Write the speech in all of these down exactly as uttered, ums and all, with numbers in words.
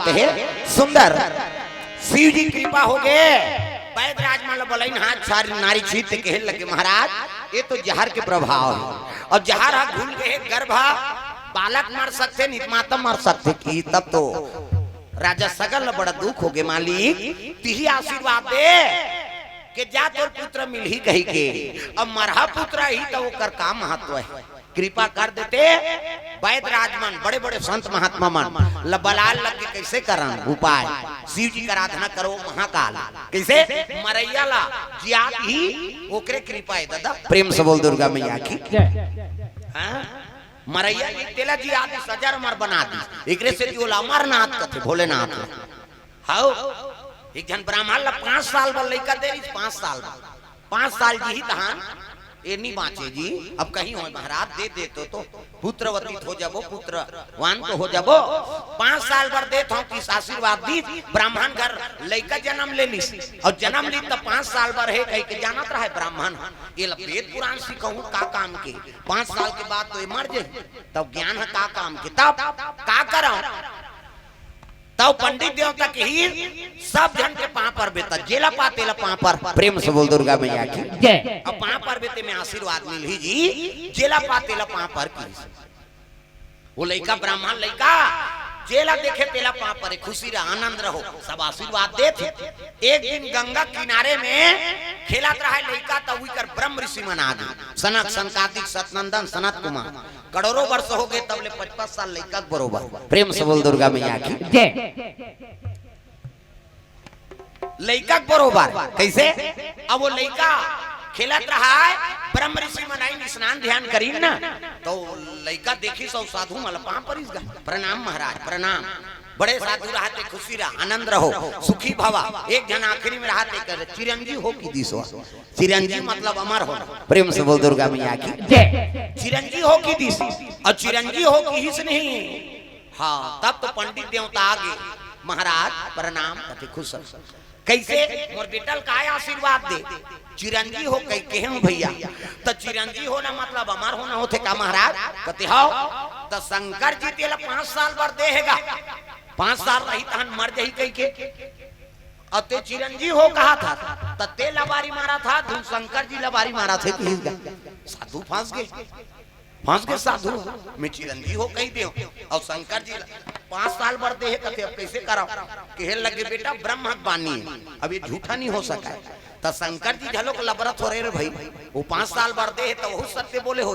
कहे सुंदर, शिव जी कृपा हो गे। वैद राज मन ल बलाइन, हाथ छार नारी छीत कहे लगे, महाराज, ये तो जहर के प्रभाव है। अब जहर ह घुल गए गर्भ, बालक मर सकथे, नहीं त माता मर सकथे। कि तब तो राजा सगर ल बड़ा दुख हो गे, मालिक, तिही आशीर्वाद दे के जा तोर पुत्र मिलही कही के। अब मरहा पुत्र ही तो ओकर का महत्व है। कृपा कर देते, वैद राज मन, बड़े बड़े संत महात्मा मन ल बलाल लग के कैसे करन उपाय। शिव जी का आराधना करो महाकाल। कैसे? मरैया ला जियात ही ओकरे कृपा है दादा। प्रेम से बोल दुर्गा मैया की। हाँ? मरैया जी तेला जियात ही सजर अमर बना दी। एकरे से जो अमरनाथ कथे भोलेनाथ। हाउ, एक झन ब्राह्मण ला पाँच साल बर लइका दे रहिस, पाँच साल बर। पाँच साल जी ही तहान, ए नी बाँचे जी। अब कहीं होय महाराज, दे दे तो, तो पुत्रवती हो जाबो, पुत्रवान तो हो जाबो। पाँच साल बर देत हौं, किस आशीर्वाद दीस। ब्राह्मण घर लइका जन्म ले लिस, अउ जन्म लिस त पाँच साल बर हे कहि के जानत रहय ब्राह्मण। एला वेद पुराण सिखहूँ का काम के? पाँच साल के बाद तो ए मर जाही, तब ज्ञान ह का काम के? तब का करौं? तब पंडित देवता के ही सब झन के पाँव पर बेटा, जेला पा तेला पाँव पर। प्रेम से बोल दुर्गा मैया की। जय। अब पाँव पर बेटे में आशीर्वाद मिलही जी, जेला पा तेला पाँव पर की। वो लइका ब्राह्मण लइका, जेला देखे तेला पाँव पर, खुशी रह, आनंद रहो, सब आशीर्वाद देत हे। एक दिन गंगा किनारे में खेलत रहय लइका, त उइकर ब्रह्म ऋषि मन आ गे, सनक, सनकादिक, सतनंदन, सनत कुमार। करोड़ों वर्ष हो गे, तब ले पचपन साल लइका के बरोबर। प्रेम से बोल दुर्गा मैया की। जय। लइका के बरोबर। कैसे? अब वो लइका खेलत रहय, ब्रह्म ऋषि मन आइन स्नान ध्यान करिन ना, तो लइका देखिस अउ साधु मन ला पाँव परिस गा, "प्रणाम महाराज, प्रणाम।" बड़े साधु रहते, खुशी रह, आनंद रहो, सुखी भवा। एक झन आखिरी में रहते, कर चिरंजी हो की दिसो। चिरंजी मतलब अमर हो। प्रेम से बोल दुर्गा मैया की। जय। चिरंजी हो की दिस, अउ चिरंजी हो किहिस नहीं। हाँ, तब तो पंडित देवता आ गे, "महाराज प्रणाम।" कथे, "खुश रहो।" "कैसे? मोर बेटा ल काय आशीर्वाद दे?" "चिरंजी हो कहि के हूँ भैया।" "त चिरंजी होना मतलब अमर होना होथे का महाराज?" कथे, "हव।" "त शंकर जी तेला पाँच साल बर दे हे गा, पाँच साल रही तहन मर जाही कहि के, अउ ते चिरंजी हो कहा था, त ते लबारी मारा था, तू शंकर जी लबारी मारा थे।" किहिस गा, साधु फंस गे। फंस गे साधु, "मैं चिरंजी हो कहि देव, अउ शंकर जी पाँच साल बर दे हे कथे, अब कैसे करव?" कहे लगे, "बेटा, ब्रह्म के बानी हे, अब ये झूठा नहीं हो सकय।" त शंकर जी घलोक लबरत हो रहे रे भाई, वो पाँच साल बर दे हे, त वहू सत्य बोले हो।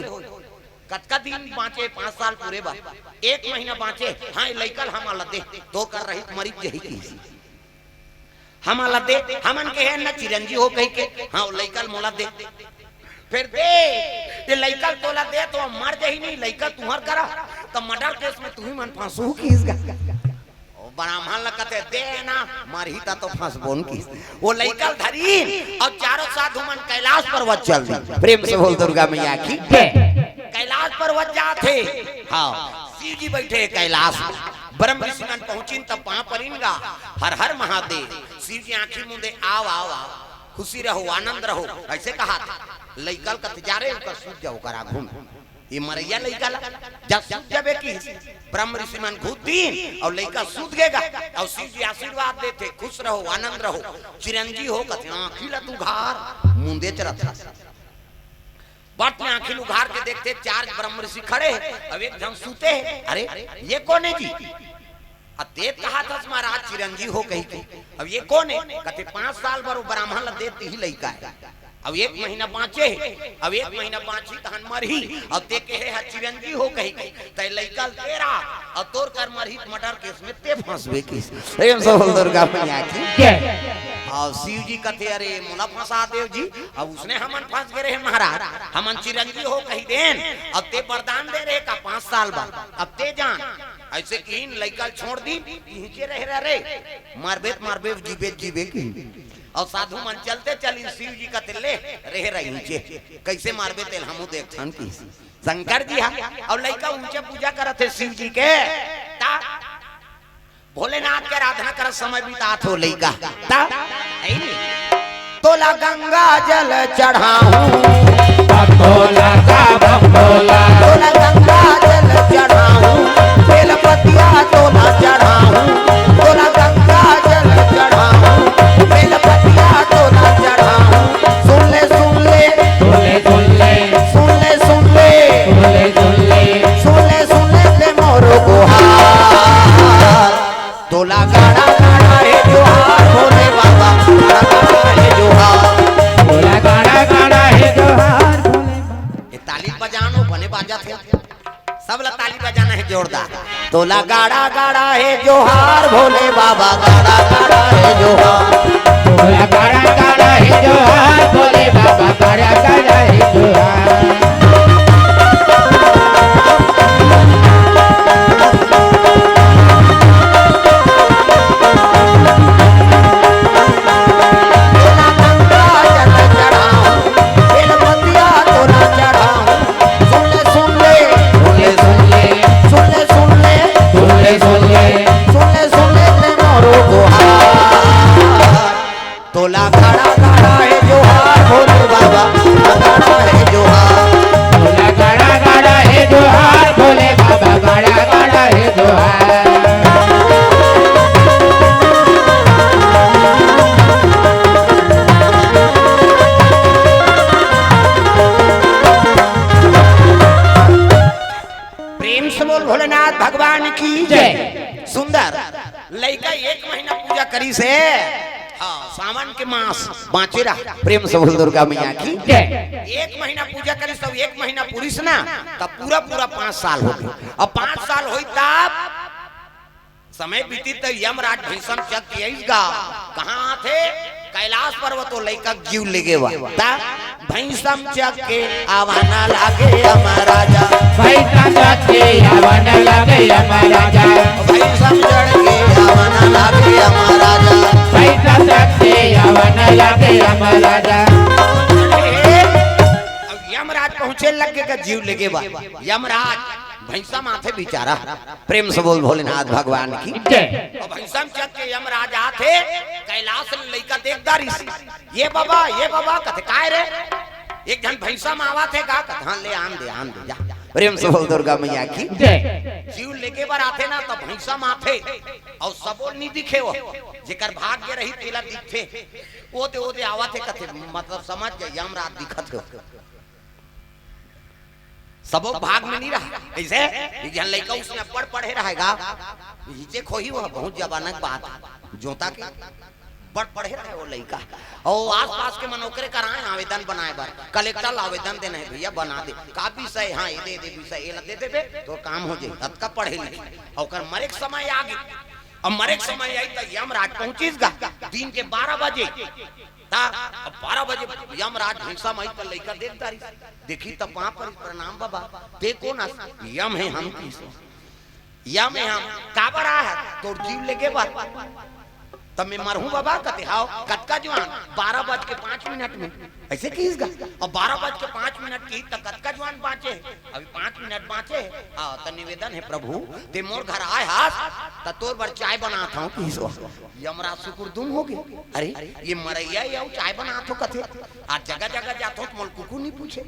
"कतका दिन बाँचे? पाँच साल पूरे बर, एक महीना बाँचे। हाँ, ये लइका ल हमन ला दे, तो कर रही मरी जही की।" "हमन ला दे, हमन के हे न चिरंजी हो कहि के, हाँ, वो लइका ल मोला दे।" "फेर दे, ये लइका ल तोला दे, तो मर जाही नहीं, लइका तुँहर करा, त murder case में तुँही मन फंसहू किहिस गा।" ओ ब्राह्मण ला कथे, "दे ना, मरही त तो फंसबोन किहिस।" वो लइका ल धरिन अउ चारों साधु मन कैलाश पर्वत चल दी। प्रेम से बोल दुर्गा मैया की। जय। कैलाश पर्वत जात हे। हाँ, शिव जी बैठे हे कैलाश में। ब्रह्म ऋषि मन पहुँचिन त पाँव परिन गा, "हर हर महादेव।" शिव जी आँखी मूंदे, "आव, आव, आव, खुशी रहो, आनंद रहो।" ऐसे कहा था। लइका ल कथे, "जा रे, ओकर सूत जाओ, ओकर आगू में।" ये मरैया लइका ला, "जा सूत जाबे" किहिस। ब्रह्म ऋषि मन घूत दीन अउ लइका सूत गे गा। अउ शिव जी आशीर्वाद देथे, "खुश रहो, आनंद रहो, चिरंजी हो।" कथे, "आँखी ला तू उघार, मूंदे चलत हस।" बट में आँखी उघार के देखथे, चार ब्रह्म ऋषि खड़े हे, अउ एक झन सूते हे। "अरे, ये कोन हे जी?" "अ, ते कहा थस महाराज चिरंजी हो कहि के, अब ये कोन हे?" कथे, "पाँच साल बर वो ब्राह्मण ला दे दिही लइका हे, अब एक महीना बाँचे हे, अब एक महीना बाँचही तहन मरही, अब ते कहे हे चिरंजी हो कहि के, तैं लइका ल तेरा, अब तोर कर मरही त murder case में ते फंसबे किहिस।" प्रेम से बोल दुर्गा मैया की। जय। अउ शिव जी कथे, "अरे मोला फंसा देव जी, अब उसने हमन फंस गे रहे महाराज, हमन चिरंजी हो कहि देन, अब ते वरदान दे रहे का पाँच साल बर, अब ते जान।" ऐसे किहिन, लइका ल छोड़ दीन, इहिंचे रहे रहे, "मरबे त मरबे, जीबे त जीबे" किहिन। अउ साधु मन चलते चलिन, शिव जी कथे, "ले, रहे रहे इहिंचे, कैसे मरबे तेला हमू देखथन" किहिस। शंकर जी हा, अउ लइका ऊंचे पूजा करत हे शिव जी के। ता भोलेनाथ के आराधना करत समय बितात हो लइका। ता, है नी? तोला गंगा जल चढ़ाऊं, तोला का बम भोला। तोला गंगा जल चढ़ाऊं, बेलपतिया तोला चढ़ाऊं, तोला गाड़ा गाड़ा हे जोहार भोले बाबा, गाड़ा गाड़ा हे जोहार। तोला गाड़ा गाड़ा हे जोहार भोले बाबा, गाड़ा गाड़ा हे जोहार। तोला गंगा जल चढ़ाऊं, बेलपतिया तोला चढ़ाऊं। सुन ले, सुन ले, सुन ले, सुन ले, सुन ले, सुन ले, सुन ले, सुन ले, सुन ले, सुन ले, ते मोरो गोहार। तोला गाड़ा गाड़ा हे जोहार भोले बाबा, गाड़ा हे जोहार। तोला गाड़ा गाड़ा हे जोहार भोले बाबा, गाड़ा गाड़ा हे जोहार। प्रेम से बोल भोलेनाथ भगवान की जय। सुंदर लइका एक महीना पूजा करिस हे। हाँ, सावन के मास बाँचे रहा। प्रेम से बोल दुर्गा मैया की जय। एक महीना पूजा करिस, तब एक महीना पुरिस ना, तब पूरा पूरा पाँच साल हो गे। अब पाँच साल होई तब समय बीती त यमराज भैंसम चक के अइस गा। कहाँ आथे? कैलाश पर्वत ओ लइका के जीव लेगे बर। त भैंसम चक के आवा न लागे यमराजा। भैंसम चक के आवा न लागे यमराजा। भैंसम चढ़ के आवा न लागे यमराजा। भैंसम चक के आवा न लागे यमराजा। अब यमराज पहुँचे लगे का जीव लेगे बर। यमराज भैंसम आथे बिचारा। प्रेम से बोल भोलेनाथ भगवान की जय। अब भैंसम चक के यमराज आथे, कैलाश ले लइका देख डारिस। ये बाबा, ये बाबा, कथे काय रे? एक झन भैंसम आवत हे गा, कथे हाँ, ले आन दे, आन दे, जा। प्रेम से बोल दुर्गा मैया की जय। जीव लेगे बर आथे ना, त भैंसम आथे, अउ सबो ल नी दिखे वो, जेकर भाग्य रही तेला दिखथे। ओ दे, ओ दे आवत हे, कथे, मतलब समझ गए, यमराज दिखत हे। सबो भाग में नी रहा। कइसे? एक झन लइका उसने बड़ पढ़े रहेगा, हिचे खोही वो बहुत जमाना के बात, जोता के बड़ पढ़े रहे वो लइका। अउ आसपास के मन ओकरे करा आए आवेदन बनाए बर, कलेक्टर ला आवेदन देना हे भैया, बना दे। का विषय? हाँ, ये दे दे विषय, ये ला दे देबे, तोर काम हो जाई, अतका पढ़े लिखे। अउ ओकर मरे के समय आ गे। अब मरे के समय आई त यमराज पहुंचिस गा, दिन के बारह बजे। त अब बारह बजे यमराज भैंसम आइस त लइका देख डारिस, देखिस त पाँव परिस, प्रणाम बाबा, ते कोन अस? यम हे हम किहिस। यम हे हम, काबर आए हस? तोर जीव लेगे बर। त मैं मरहूं बाबा, कथे हव, कतका जुवान? बारह बज के पाँच मिनट में। अइसे किहिस गा। अब बारह बज के पाँच मिनट किहिस त कतका जुवान बाँचे हे? अभी पाँच मिनट बाँचे हे। हाँ, त निवेदन हे प्रभु, ते मोर घर आए हस, त तोर बर चाय बनात हंव किहिस। यमराज सुकुर दुम हो गे। अरे, ये मरइया हे अउ चाय बनात हो कथे। आज जगह जगह जात हो त मोला कुकू नी पूछे।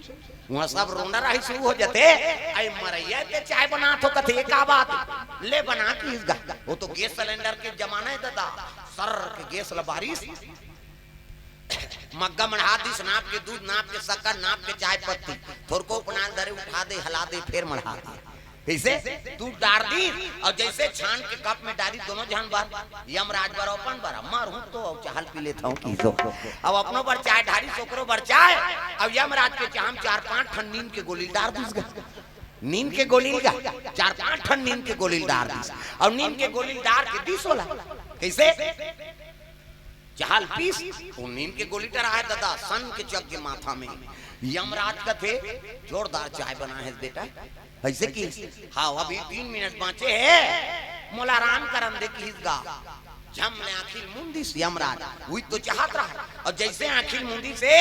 उहाँ सब रोना राही शुरू हो जाथे। अरे मरइया हे ते चाय बनात हो कथे, ये का बात? ले बना किहिस गा। वो तो गैस सिलेंडर के जमाना हे ददा। सर के गैस ला बारिस। मग्गा मढ़ा दिस, नाप के दूध, नाप के शक्कर, नाप के चाय पत्ती। थोरको उपनाल धरे, उठा दे, हला दे, फेर मढ़ा दे। कइसे? दूध डार दिस, अउ जइसे छान के कप में डारिस, दोनों झन बर, यमराज बर, अपन बर, मरहूं तो अउ चाह ल पी लेत हंव किहिस। अब अपनो बर चाय डारिस, ओकरो बर चाय, अब यमराज के चाह म चार पांच ठन नींद के गोली डार दिस गा। नींद के गोली गा, चार पांच ठन नींद के गोली डार दिस, अउ नींद के गोली डार के दिस ओला। कइसे? चाह ल पीस, वो नींद के गोली डराए ददा, सन के चक के माथा में। यमराज कथे, "जोरदार चाय बनाए हस बेटा।" अइसे किहिस, "हाँ, अभी तीन मिनट बाँचे हे, मोला आराम करन दे," किहिस गा। झम ले आँखी ल मूंद दिस यमराज, उही तो चाहत रहा। अउ जइसे आँखी ल मूंदिस हे,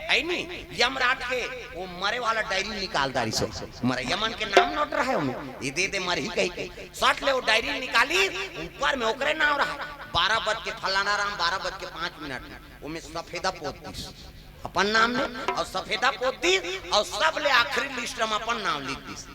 अइ नी, यमराज के वो मरे वाला डायरी निकाल डारिस हो। मरइया मन के नाम नोट रहा हे ओमे, ये दे दे मरही कहिके। सट ले वो डायरी निकालिस, ऊपर में ओकरे नाम रहा, बारह बज के फलाना राम, बारह बज के पाँच मिनट में ओमे सफेदा पोत दिस अपन नाम में, अउ सफेदा पोत दिस, अउ सब ले आखिरी लिस्ट में अपन नाम लिख दिस।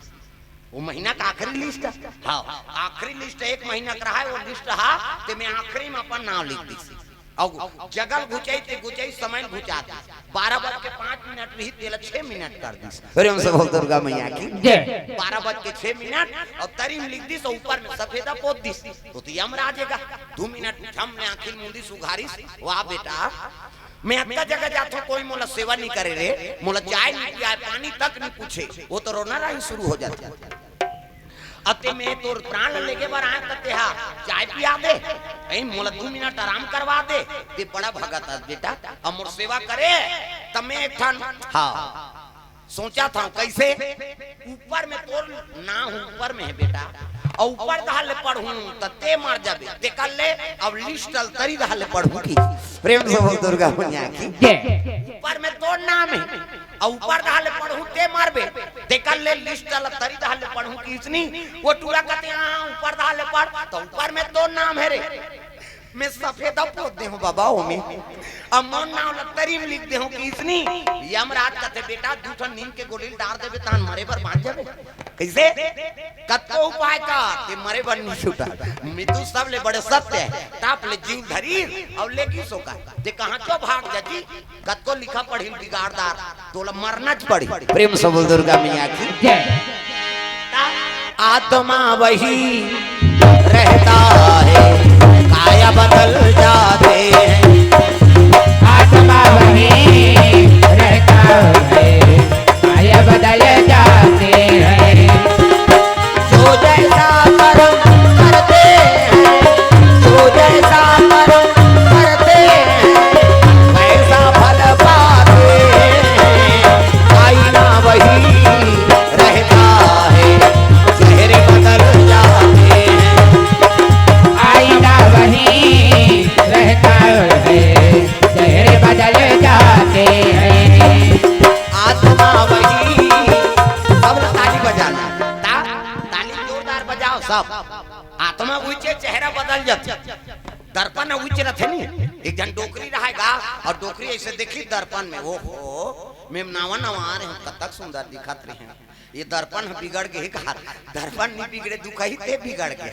वो महीना का आखिरी लिस्ट, हाँ, आखिरी लिस्ट एक महीना का रहा हे, वो लिस्ट हा, तेमे आखिरी में अपन नाम लिख दिस। अउ जगह ल घुंचई ते घुंचई, समय ल घुंचा दिस। बारह बज के पाँच मिनट रही, तेला छह मिनट कर दिस। प्रेम से बोल दुर्गा मैया की जय। बारह बज के छह मिनट अउ तरी में लिख दिस, अउ ऊपर में सफेदा पोत दिस। तो, तो यमराज हे गा, दू मिनट झम ले आँखी ल मूंदिस, उघारिस, "वाह बेटा, मैं अतका जगह जाथंव, कोई मोला सेवा नी करे रे, मोला चाय नी पियाय, पानी तक नी पूछे।" वो तो रोना राही शुरू हो जाथे। अते में तोर प्राण लेगे बर आए त तेहा चाय पिया दे, अई मोला दू मिनट आराम करवा दे। ते बड़ा भगत हस बेटा, अब मोर सेवा करे त में एक ठन, हाँ, सोचा था कैसे ऊपर में तोर नाम ऊपर में है बेटा, अउ ऊपर दहा ले पढ़हूं त ते मर जाबे, ते कर ले। अब लिस्ट ल तरी दहा ले पढ़हूं की। प्रेम से बोल दुर्गा मैया की। जय। ऊपर में तोर नाम है, अउ ऊपर दहा ले पढ़हूं ते मरबे, ते कर ले। लिस्ट ल तरी दहा ले पढ़हूं की इसनी। वो टूरा कहते, हाँ, ऊपर दहा ले पढ़, त ऊपर में तोर नाम है रे। में सफेदा पोत दे हूं बाबा, ओमे अब मोर नाम ल तरी में लिख दे हूं कि इसनी यमराज कथे, बेटा, दू ठन नीम के गोली ल डार देबे, तहन मरे बर बांच जाबे। कैसे? कतको उपाय कर, ते मरे बर नहीं छूटा। मृत्यु सबले बड़े सत्य है, ताप ले जीव धरी अउ लेगी सोका। ते कहां क्यों भाग जाती? कतको लिखा पढ़ी बिगाड़दार, तोला मरना च पड़ी। प्रेम से बोल दुर्गा मैया की। जय। आत्मा वही रहता है, काया बदल जाते हैं। आत्मा वही रहता है, काया बदल जाते हैं। जो जैसा कर्म करते हैं, जो जैसा कर्म करते हैं, वैसा फल पाते हैं। आईना वही रहता है, चेहरे बदल जाते हैं। आईना वही रहता है, चेहरे बदल जाते हैं। आत्मा वही, सब लोग ताली बजाना। ता-, ताली जोरदार बजाओ सब। आत्मा उइचे, चेहरा बदल जाथे। दर्पण उइच रथे नी, एक झन डोकरी रहय गा, अउ डोकरी अइसे देखी दर्पण में, ओहो, में नवा नवा आ रहे हंव, कतक सुंदर दिखत रहे हंव। ये दर्पण ह बिगड़ गे हे का? दर्पण नहीं बिगड़े, दुखही ते बिगड़ गे।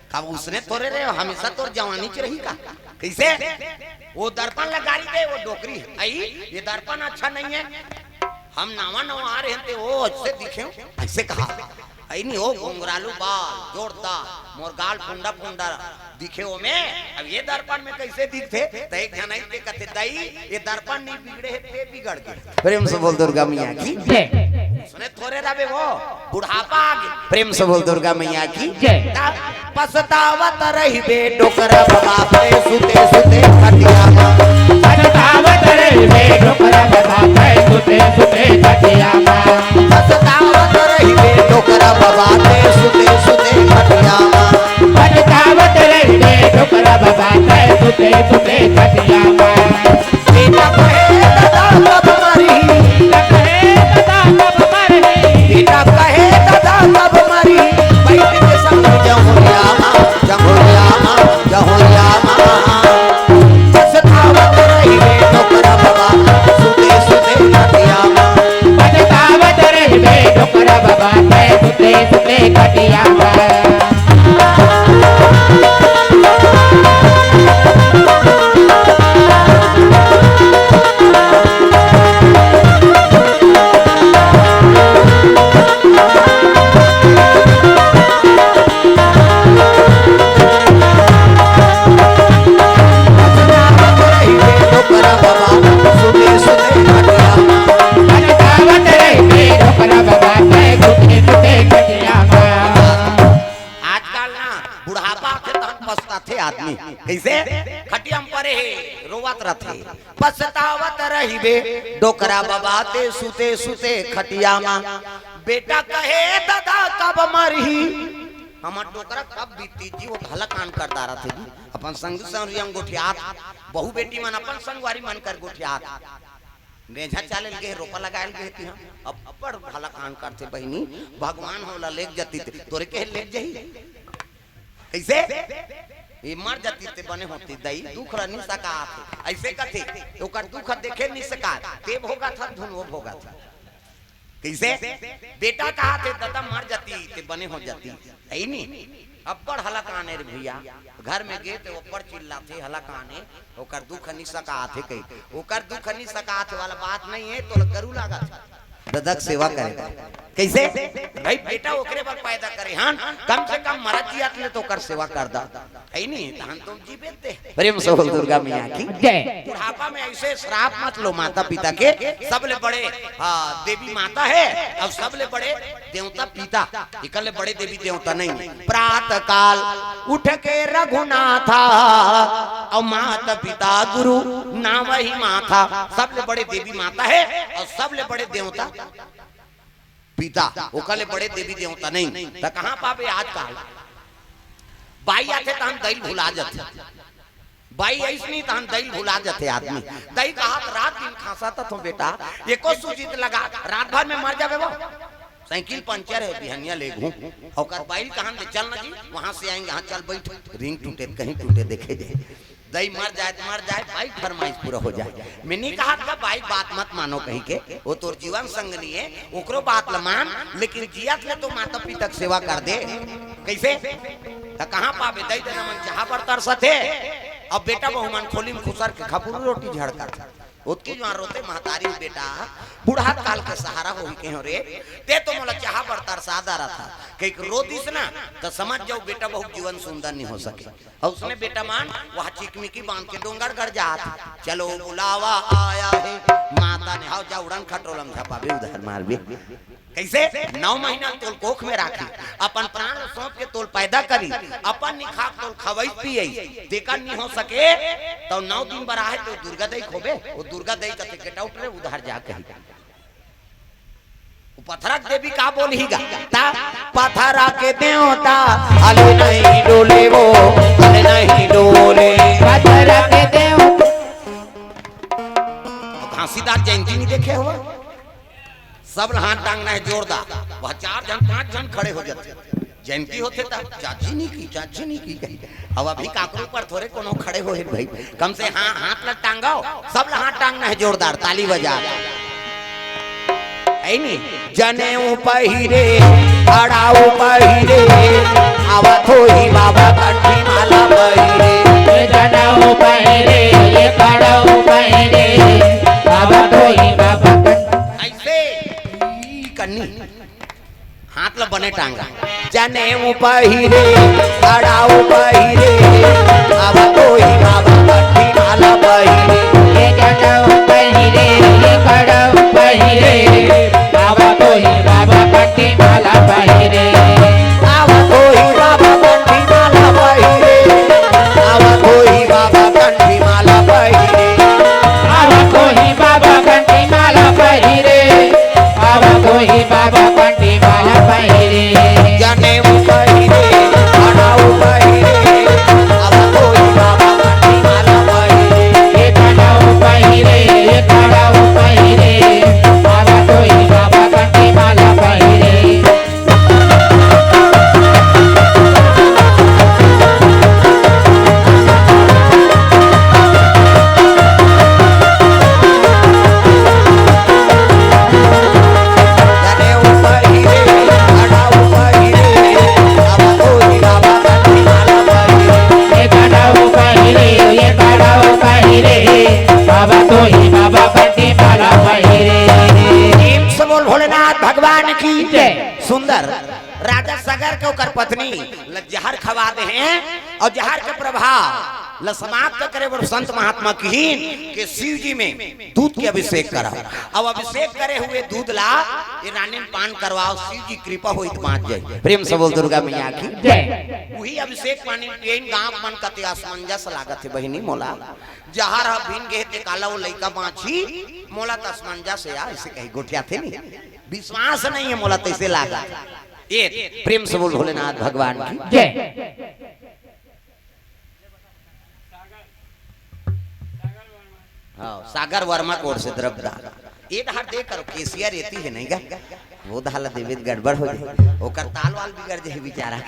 कब उसने थोरे रहे, हमेशा तोर जवानी च रही का? कैसे? वो दर्पण ल गारी दे, वो डोकरी ह, अई, ये दर्पण अच्छा नहीं है, हम नवा नवा आ रहे हंव ते, ओ अइसे दिखे हंव, अइसे कहा। अई नहीं, ओ घुंघरालू बाल, जोरदार, मोर गाल फुंडा फुंडा दिखे ओमे। अब ये दर्पण में कैसे दिखथे? त एक झन अइसे कथे, दई, ये दर्पण नहीं बिगड़े हे, ते बिगड़ गे। प्रेम से बोल दुर्गा मैया की। जय। उसने थोरे रहे वो, बुढ़ापा आ गे। प्रेम से बोल दुर्गा मैया की। जय। तब पछतावत रहिबे डोकरा बाबा तैं सुते सुते खटिया मा। पछतावत रहिबे डोकरा बाबा तैं सुते सुते खटिया मा। पछतावत रहिबे डोकरा बाबा तैं सुते सुते खटिया मा। पछतावत रहिबे डोकरा बाबा तैं सुते सुते खटिया मा। बेटा कहे ददा कब मरही? बेटा कहे ददा कब मरही? बेटा कहे ददा कब मरही? बइठ के संग जहुरिया मा, जहुरिया मा, जहुरिया मा। पछतावत रहिबे डोकरा बाबा, सुते सुते खटिया मा। पछतावत रहिबे डोकरा बाबा, तैं सुते सुते खटिया मा। आजकल ना बुढ़ापा आथे तहन पछताथे आदमी। कैसे? खटिया म परे हे, रोवत रथे। पछतावत रहिबे डोकरा बाबा तैं सुते सुते खटिया मा। बेटा कहे ददा कब मरही? हमर डोकरा कब बीतही जी? वो घला कांड कर डारथे जी। अपन संगी संगवारी मन गोठियात, बहू बेटी मन अपन संगवारी मन कर गोठियात। मेझा चाले ल गे, रोपा लगाए ल गे तिहां। अब बड़ घला कांड करथे बहिनी, भगवान ह ओला लेग जतिस ते, तोरे कहे लेग जही? कइसे? ये मर जतिस ते बने होतिस दई, दुख ल नी सकाथे। अइसे कथे, ओकर दुख देखे नी सकाथे, ते भोगत हस धुन वो भोगत हे। कइसे? बेटा कहाथे, ददा मर जतिस ते बने हो जतिस। हे नी? अब्बड़ हला काने रे भइया। घर में गे ते अब्बड़ चिल्लाथे, हला काने, ओकर दुख नी सकाथे कही। ओकर दुख नी सकाथे वाला बात नहीं हे, तोला गरू लागत हे। ददा के सेवा करे बर। कइसे? भाई, बेटा ओकरे बर पैदा करे हन, कम से कम मरत जियत ले तो ओकर सेवा कर दा। हइ नहीं, तहन तो जीबे ते। प्रेम से बोल दुर्गा मैया की। जय। बुढ़ापा में अइसे श्राप मत लो माता पिता के। सबले बड़े, हाँ, देवी माता हे, अउ सबले बड़े देवता पिता। एकर ले बड़े देवी देवता नहीं। प्रातः काल उठ के रघुनाथा, अउ माता पिता गुरु नावहि माथा। सबले बड़े देवी माता हे, अउ सबले बड़े देवता पिता। ओकर ले बड़े देवी देवता नहीं। त कहाँ पाबे आजकल? बाई आथे तहन दई ल भुला जाथे। बाई आइस नहीं तहन दई ल भुला जाथे आदमी। दई कहत रात दिन खांसत हथों बेटा, एको सूजी त लगा, रात भर में मर जाबे वो। साइकिल पंचर हे, बिहनिया लेगहूं। ओकर बाई ल कहन दे, चल ना जी, वहां से आएंगे। हाँ, चल बैठ, रिंग टूटे त कहीं टूटे, देखे जाए। दई मर जाए त मर जाए, बाई के फरमाइश पूरा हो जाए। मैं नहीं कहत का बाई के बात मत मानो कहिके, वो तोर जीवन संगनी हे, ओकरो बात ल मान, लेकिन जियत ले तो माता पिता के सेवा कर दे। कइसे? त कहाँ पाबे? दई ददा मन चाहा बर तरसथे, अउ बेटा बहू मन खोली में खुसर के खपुर रोटी झड़कथे। ओतकी जुवार रोथे महतारी, बेटा, बुढ़ात काल के सहारा होही कहेंव रे, ते तो मोला चाहा बर तरसा डारथस। कहिके रो दिस ना, त समझ जाओ बेटा बहू के जीवन सुंदर नहीं हो सके। अउ उसने बेटा मन वहाँ चिकमिकी बांध के डोंगरगढ़ जात। चलो बुलावा आया है, माता ने, हव जा उड़न खटोला म झपाबे, उधार मारबे। कइसे? नौ महीना तोल कोख में राखी, अपन प्राण ल सौंप के तोल पैदा करी, अपन निखाक तोल खवई पियई, तेकर नी हो सके, तो नौ दिन बर आहे तो दुर्गा दई खोबे, वो दुर्गा दई कथे, "Get out रे, उधार जा," कही। वो पथरा के देवी का बोलही गा? ता पथरा के देवता, हले नहीं डोले वो, हले नहीं डोले। पथरा के देवता। घासीदास जयंती नहीं देखे हो? सब ल हाथ टांगना हे जोरदार। वह चार झन, पांच झन खड़े हो जाथे। जयंती होथे त चाची नहीं की, चाची नहीं की कही। अब अभी काकरो ऊपर थोरे कोनो खड़े होहे भाई। कम से हाँ, हाथ ल टांगव, सब ल हाथ टांगना हे जोरदार, ताली बजा। हइ नी? जनेऊ पहिरे, अड़ाऊ पहिरे, आवत होही बाबा कंठी माला पहिरे। जनेऊ पहिरे, ये कड़ऊ पहिरे, आवत होही बाबा कंठी। अइसे, ई कन्नी। हाथ ल बने टांगा। जनेऊ पहिरे, अड़ाऊ पहिरे, आवत होही बाबा कंठी माला पहिरे। ये जनेऊ पहिरे, ये कड़ऊ पहिरे, आवत होही बाबा कंठी माला पहिरे। आवत होही बाबा कंठी माला पहिरे। आवत होही बाबा कंठी माला पहिरे। आवत होही बाबा कंठी माला पहिरे। आवत होही बाबा कंठी माला पहिरे। जनेऊ पहिरे, अड़ाऊ पहिरे, आवत होही बाबा कंठी माला पहिरे। ये जनेऊ पहिरे, ये कड़ऊ पहिरे, आवत होही बाबा कंठी माला पहिरे। प्रेम से बोल भोलेनाथ भगवान की जय। सुंदर राजा सगर के ओकर पत्नी ल जहर खवा दे हे अउ जहर के प्रभाव ल समाप्त करे बर संत महात्मा किहिन के शिव जी में दूध के अभिषेक करा। अब अभिषेक करे हुए दूध ला ये रानी म पान करवाव, शिव जी कृपा होही त बाँच जाही। प्रेम से बोल दुर्गा मैया की जय। उही अभिषेक पानी पियइन गाँव मन कते असमंजस लागत हे बहिनी मोला। जहर ह भिन गे हे ते काला वो लइका बाँचही, मोला त असमंजस हे यार, अइसे कही गोठियाथे नहीं। विश्वास नहीं हे मोला, तइसे लागत। ये प्रेम से बोल भोलेनाथ भगवान की जय। हाँ, सागर वर्मा कोर से द्रव्यदान। ये डहर दे करो, केसिया रेती हे नहीं गा? वो डहर ला देबे त गड़बड़ हो जाही, ओकर ताल वाल बिगड़ जाही बेचारा।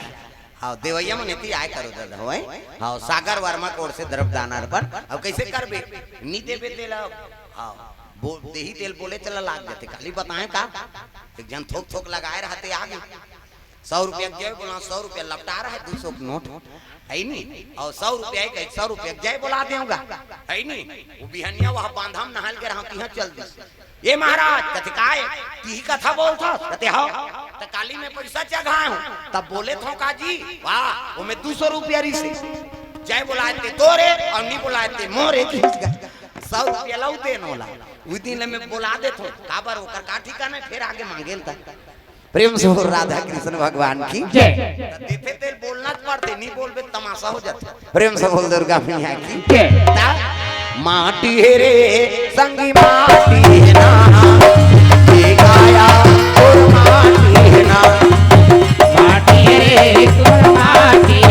हाँ, देवैया मन एती आय करो दादा, होय? हाँ, सागर वर्मा कोर से द्रव्यदान अर्पण। अब कइसे करबे? नी देबे तेला, हाँ, बो-, देही तेल बोले चला लाग जाथे। काली बताएं का? एक झन थोक थोक लगाए रहते आगे। सौ रुपया के जय बोला, सौ रुपया लपटा रहा है, दू सौ के नोट है नी, और सौ रुपया के, सौ रुपया के जय बोला देऊंगा, है नी। वो बिहनिया वह बांधा म नहाल के रहा, तिहा चल दिस। "ए महाराज," कथे, "काय?" "तिही कथा बोलथस?" कथे, "हव।" "त काली में पैसा चघाए हो, तब बोले थो का जी?" "वाह, वो में दू सौ रुपया रिहिसे, जय बोलाए ते तोरे और नी बोलाए ते मोरे।" खींच गए सौ रुपया लऊ देन ओला। उस दिन ले मैं बोला देथो, काबर ओकर का ठिकाना है, फिर आगे मांगे ल त। प्रेम से बोल राधा कृष्ण भगवान की। जय। त देथे तेल बोलना च पड़थे, नी बोलबे त तमाशा हो जाथे। प्रेम से बोल दुर्गा मैया की। जय। ता माटी हे रे संगी, माटी हे ना, ये काया तोर माटी हे ना। माटी रे तोर माटी